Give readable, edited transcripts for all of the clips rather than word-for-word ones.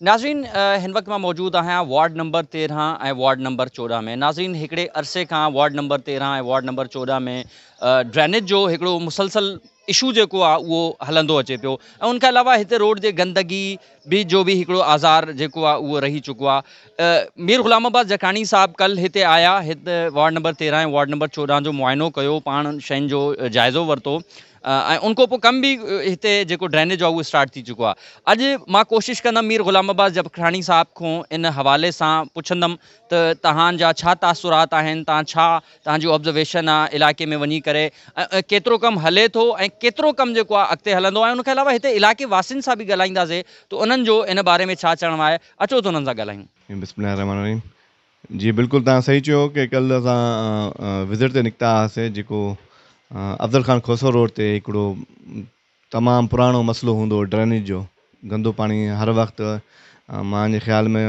ناظرين هن وقت مان موجود آهيان وارڊ نمبر 13 ۽ وارڊ نمبر 14 ۾ ناظرين هڪڙي عرصي کان ward number 13 ۽ ward number 14 ۾ drainage جو هڪڙو مسلسل اشو جيڪو آهي اهو هلندو اچي پيو ۽ ان کان علاوه هتي روڊ جي گندگي به جو به هڪڙو آزار جيڪو آهي اهو رهي چڪو آهي مير غلام عباس جکراڻي صاحب ڪل هتي آيا هت وارڊ نمبر 13 ۽ وارڊ نمبر 14 جو معائنو ڪيو پاڻ شين جو جائزو ورتو ۽ ان کان پوء ڪم به هتي جيڪو ڊرينيج آهي اهو اسٽارٽ ٿي چڪو آهي اڄ مان ڪوشش ڪندم مير غلام عباس جبکراڻي صاحب کان ان حوالي سان پڇندم ته تهان جا ڇا تاثرات آهن تهان ڇا تهان جي آبزرويشن آهي علائقي ۾ وڃي ڪري ۽ ڪيترو ڪم هلي ٿو ۽ ڪيترو ڪم جيڪو آهي اڳتي هلندو ۽ ان کان علاوه هتي علائقي واسين سان به ڳالهائينداسي ته انهن جو ان باري ۾ ڇا چوڻ آهي اچو ته انهن سان ڳالهايون. بسم الله الرحمن الرحيم جي بلڪل توهان صحيح چيو ڪي ڪلهه اسان وزٽ تي نڪتا هئاسي جيڪو افضل خان کوسو روڊ تي هڪڙو تمام پراڻو مسئلو هوندو هو ڊرينيج جو گندو پاڻي هر وقت مانجي خيال ۾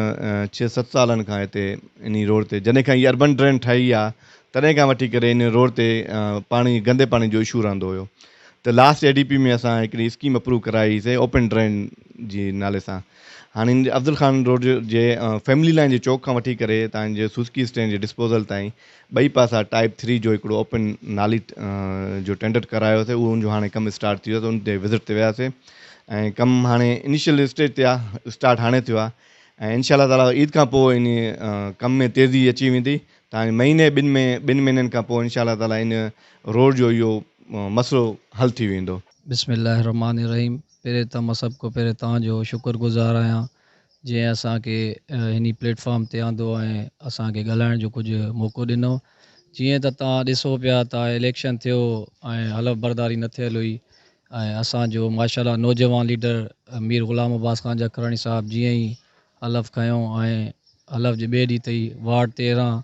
ڇهه ست سالن کان هتي انهي روڊ تي جڏهن کان هي اربن ڊرين ٺهي آ تڏهن کان وٺي ڪري ان روڊ تي پاڻي گندي پاڻي جو اشو رهندو هيو ته لاسٽ اي ڊي پي ۾ اسان هڪڙي اسڪيم اپروو ڪرائي هئي سي اوپن ڊرين جي نالي سان هاڻي هن افضل خان روڊ جي فيملي لائين جي چوڪ کان وٺي ڪري تان جي سوزڪي اسٽينڊ جي ڊسپوزل تائين ٻئي پاسا ٽائيپ ٿري جو هڪڙو اوپن نالي جو ٽينڊر ڪرايو سي اهو ان جو هاڻي ڪم اسٽارٽ ٿي ويو ان تي وزٽ تي وياسي ۽ ڪم هاڻي انيشل اسٽيج تي آ اسٽارٽ هاڻي ٿيو آ ۽ انشاء الله تعالي عيد کان پوء ان ڪم ۾ تيزي اچي ويندي تان مهيني ٻن ۾ ٻن مهينن کان پوء انشاء الله تعالي ان روڊ جو اهو مسئلو حل ٿي ويندو. بسم الله الرحمٰن الرحيم پهرين ته مان سڀ کان پهرين توهان جو شڪر گذار آهيان جنهن اسان کي هني پليٽ فارم تي آندو ۽ اسان کي ڳالهائڻ جو ڪجهه موقعو ڏنو جيئن ته توهان ڏسو پيا ته اليڪشن ٿيو ۽ حلف برداري نه ٿيل هئي ۽ اسان جو ماشاء الله نوجوان ليڊر مير غلام عباس خان جکراڻي صاحب جيئن ئي حلف کنيو ۽ حلف جي ٻئي ڏينهن تي ئي وارڊ 13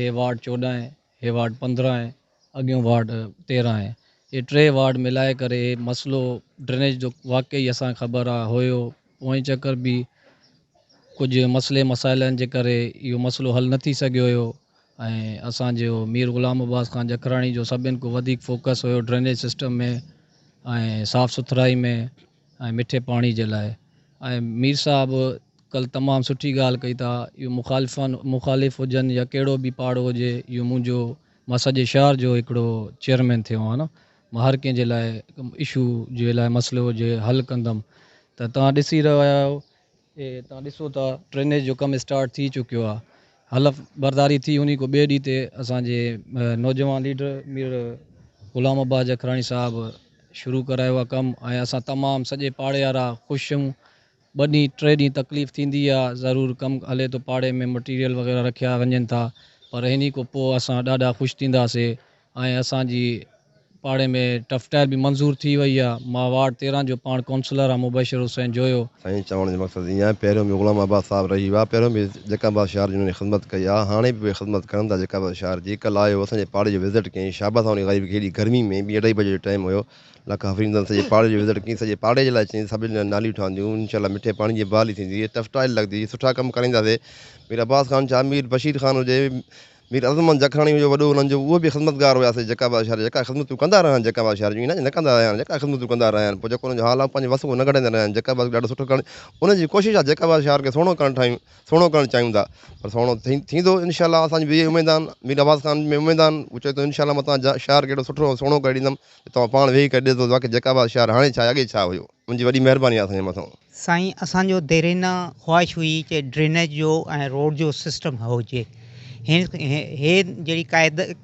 هي وارڊ 14 هي وارڊ 15 ۽ اڳيون وارڊ 13 آهي اهي ٽي وارڊ ملائي ڪري هي مسئلو ڊرينيج جو واقعي اسان کي خبر آ هيو پوئين چڪر به ڪجهه مسئلي مسائلن جي ڪري اهو مسئلو حل نه ٿي سگهيو هيو ۽ اسان جو مير غلام عباس خان جکراڻي جو سڀن کان وڌيڪ فوڪس هيو ڊرينيج سسٽم ۾ ۽ صاف سٿرائي ۾ ۽ مٺي پاڻي جي لاء ۽ مير صاحب ڪل تمام سٺي ڳالهه ڪئي ته اهو مخالفن مخالف هجن يا ڪهڙو به پاڙو هجي اهو منهنجو مان سڄي شهر جو هڪڙو چيئرمين ٿيو آهيان نه مان هر ڪنهن جي لاء اشو جي لاء مسئلو هجي حل ڪندم ته توهان ڏسي رهيا آهيو اهي توهان ڏسو ٿا ڊرينيج جو ڪم اسٽارٽ ٿي چڪيو آهي حلف برداري ٿي انهي کان ٻئي ڏينهن تي اسان جي نوجوان ليڊر مير غلام عباس جکراڻي صاحب شروع ڪرايو آهي ڪم ۽ اسان تمام سڄي پاڙي وارا خوش آهيون ٻه ڏينهن ٽي ڏينهن تڪليف ٿيندي آهي ضرور ڪم هلي ٿو پاڙي ۾ مٽيريل وغيره رکيا وڃن ٿا پر انهي کان پوء اسان ڏاڍا خوش ٿينداسي ۽ اسان جي پاڙي ۾ ٽف ٽائر به منظور ٿي وئي آ مان وارڊ 13 جو پاڻ ڪونسلر آ مبشر حسين جويو. سائين چوڻ جو مقصد ائين آهي پهريون به غلام عباس صاحب رهي ويا پهريون به جيڪب آباد شهر جي انهن خدمت ڪئي آهي هاڻي به اهي خدمت ڪرن ٿا جيڪب آباد شهر جي ڪلهه آيو اسان جي پاڙي جو وزٽ ڪيائين شابس آهي انهي غريب کي ايڏي گرمي ۾ ٻي اڍائي بجي جو ٽائيم هيو لک آفرين اٿن سڄي پاڙي جو وزٽ ڪيائين سڄي پاڙي جي لاء چيائين سڀني لاء ناليون ٺهنديون انشاء الله مٺي پاڻي جي بحالي ٿيندي ٽف ٽائل لڳندي سٺا ڪم ڪرائينداسي مير عباس خان ڇا مير بشير خان هجي مير عزم محمد جکراڻي هيو وڏو انهن جو اهو به خدمتگار هيا سي جيڪب آباد شهر جا جيڪا خدمتون ڪندا رهيا آهن جيڪب آباد شهر جون ائين نه جو نه ڪندا رهيا آهن جيڪا خدمتون ڪندا رهيا آهن پوء جيڪو انهن جو حال آهي پنهنجي وس کان نه گهٽائيندا رهيا آهن جيڪب آباد کي ڏاڍو سٺو ڪرڻ انهن جي ڪوشش آهي جيڪب آباد شهر کي سهڻو ڪرڻ ٺاهيون سهڻو ڪرڻ چاهيون ٿا پر سهڻو ٿيندو انشاء الله اسان جي به اهي اميد آهن مير عباس خان ۾ اميد آهن هو چئي ٿو انشاء الله مان توهان جا شهر کي اهڙو سٺو ۽ سهڻو ڪري ڏيندم جو توهان پاڻ ويهي ڪري ڏسندو واقعي جيڪب آباد شهر هاڻي ڇا آهي اڳي ڇا هيو ان جي وڏي مهرباني آهي اسان جي مٿان. سائين اسان جو ديرينه خواهش هئي چي ڊرينيج جو ۽ روڊ جو سسٽم هجي هي جهڙي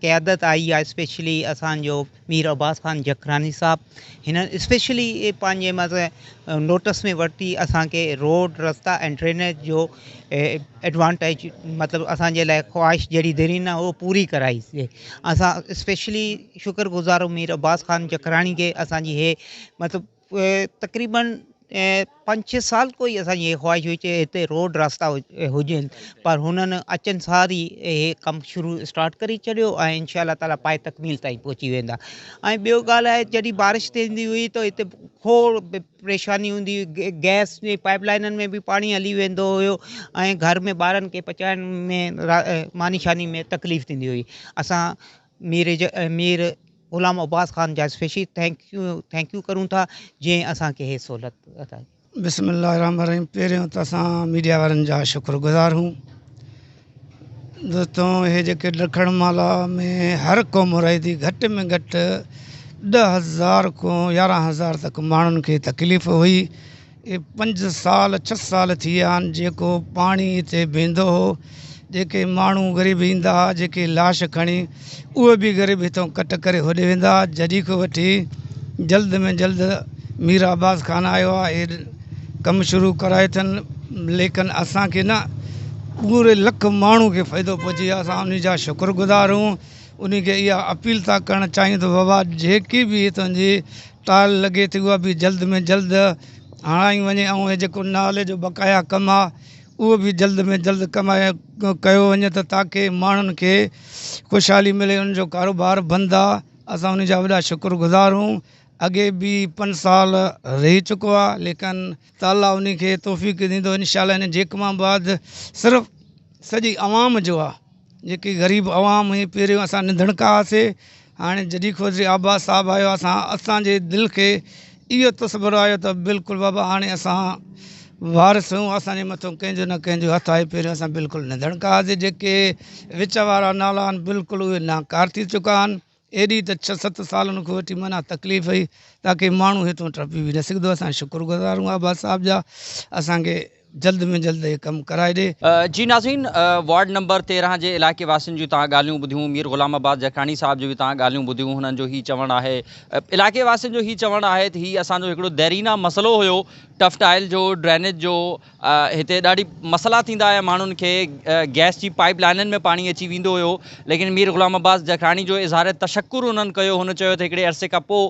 قيادت آئي آهي اسپيشلي اسان جو مير عباس خان جکراڻي صاحب هن اسپيشلي پنهنجي مطلب نوٽس ۾ ورتي اسان کي روڊ رستا ۽ ڊرينيج جو ايڊوانٽيج مطلب اسان جي لاء خواهش جهڙي ديرينه هو پوري ڪرائي اسان اسپيشلي شڪر گذار مير عباس خان جکراڻي کي اسان جي هي مطلب تقريبن پنج ڇهه سال کان ئي اسان جي هي خواهش هئي چي هتي روڊ راستا هجن پر هنن اچن سار ئي هي ڪم شروع اسٽارٽ ڪري ڇڏيو ۽ انشاء الله تعالي پائي تڪميل تائين پهچي ويندا ۽ ٻيو ڳالهه آهي جڏهن بارش ٿيندي هئي ته هتي کوڙ پريشاني هوندي هئي گئس جي پائپ لائنن ۾ به پاڻي هلي ويندو هيو ۽ گهر ۾ ٻارن کي پچائڻ ۾ ماني شاني ۾ تڪليف ٿيندي هئي اسان مير مير غلام عباس خان جا specially thank you thank you ڪرون ٿا جنهن اسان کي هي سهولت عطا ڪئي. بسم الله الرحمن الرحيم پهريون ته اسان ميڊيا وارن جا شڪر گذار هون دوستو هي جيڪي ڏکڻ مالا ۾ هر قوم رهي ٿي گهٽ ۾ گهٽ 10,000 کان 11,000 تڪ ماڻهن کي تڪليف هئي اهي پنج سال ڇهه سال ٿي ويا آهن جيڪو پاڻي هتي بيهندو هو جيڪي ماڻهو غريب ايندا ها جيڪي لاش کڻي اهي به غريب هتان ڪٽ ڪري هوڏي ويندا ها جڏهن کان وٺي جلد ۾ جلد مير عباس خان آيو آهي اهي ڪم شروع ڪرايو اٿن ليڪن اسانکي نه پوري لک ماڻهو کي فائدو پهچي ويو اسان ان جا شڪر گذار آهيون ان کي اها اپيل ٿا ڪرڻ چاهيون ته بابا جيڪي به تنهنجي ٽائل لڳي ٿي اها به جلد ۾ جلد هڻائي وڃي ۽ هي جيڪو نالي جو بقايا ڪم آ اهو به جلد ۾ جلد ڪمايو ڪيو وڃي ته تاڪي ماڻهن کي خوشحالي ملي ان جو ڪاروبار بند آ اسان ان جا وڏا شڪر گذار هون اڳي به پنج سال رهي چڪو آ ليڪن تعالي ان کي توفيق ڏيندو انشاء الله ان جيڪب آباد صرف سڄي عوام جو آ جيڪي غريب عوام هئي پهريون اسان نڌڻڪا هئاسي هاڻي جڏهن کان عباس صاحب آيو اسان اسان جي دل کي اهو تصور آيو ته بلڪل بابا هاڻي اسان وارث آهيون اسان جي مٿو ڪنهن جو نه ڪنهن جو هٿ آهي پهريون اسان بلڪل نڌڻڪا هئاسي جيڪي وچ وارا نالا آهن بلڪل اهي ناڪار ٿي چڪا آهن ايڏي ته ڇهه ست سالن کان وٺي معنيٰ تڪليف هئي تاڪي ماڻهو هتو ٽپي به نه سگهندو اسان شڪر گذار آهيون عباس صاحب جا اسان کي جلد ۾ جلد هي ڪم ڪرائي ڏي. جي ناظرين وارڊ نمبر 13 جي علائقي واسين جون توهان ڳالهيون ٻڌيون مير غلام عباس جکراڻي صاحب جون به توهان ڳالهيون ٻڌيون هنن جو هي چوڻ آهي علائقي واسين جو هي چوڻ آهي ته هي اسان جو هڪڙو ديرينا مسئلو هيو ٽف ٽائل جو ڊرينيج جو هتي ڏاڍي مسئلا ٿيندا هيا ماڻهن کي گئس جي پائپ لائنن ۾ پاڻي اچي ويندو هيو ليڪن مير غلام عباس جکراڻي جو اظهار تشڪر انهن ڪيو هن چيو ته هڪڙي عرصي کان پوء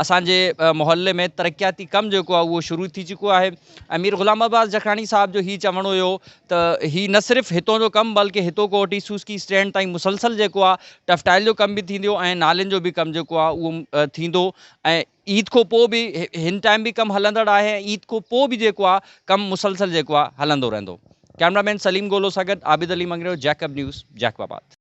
اسان جي محلي ۾ ترقياتي ڪم جيڪو آهي اهو شروع ٿي چڪو آهي ۽ مير غلام عباس جکراڻي صاحب جو هي چوڻ هيو ته هي نه صرف هتو جو ڪم بلڪه هتو کان وٺي سوسڪي اسٽينڊ تائين مسلسل جيڪو آهي ٽفٽائل جو ڪم به ٿيندو ۽ نالين جو به ڪم جيڪو آهي اهو ٿيندو ۽ عيد کان پوء به هن ٽائيم به ڪم هلندڙ آهي ۽ عيد کان پوء به جيڪو آهي ڪم مسلسل جيڪو آهي هلندو رهندو. ڪئميرا مين سليم گولو سان گڏ Abid Ali Mangrio, Jacob news, Jacob آباد.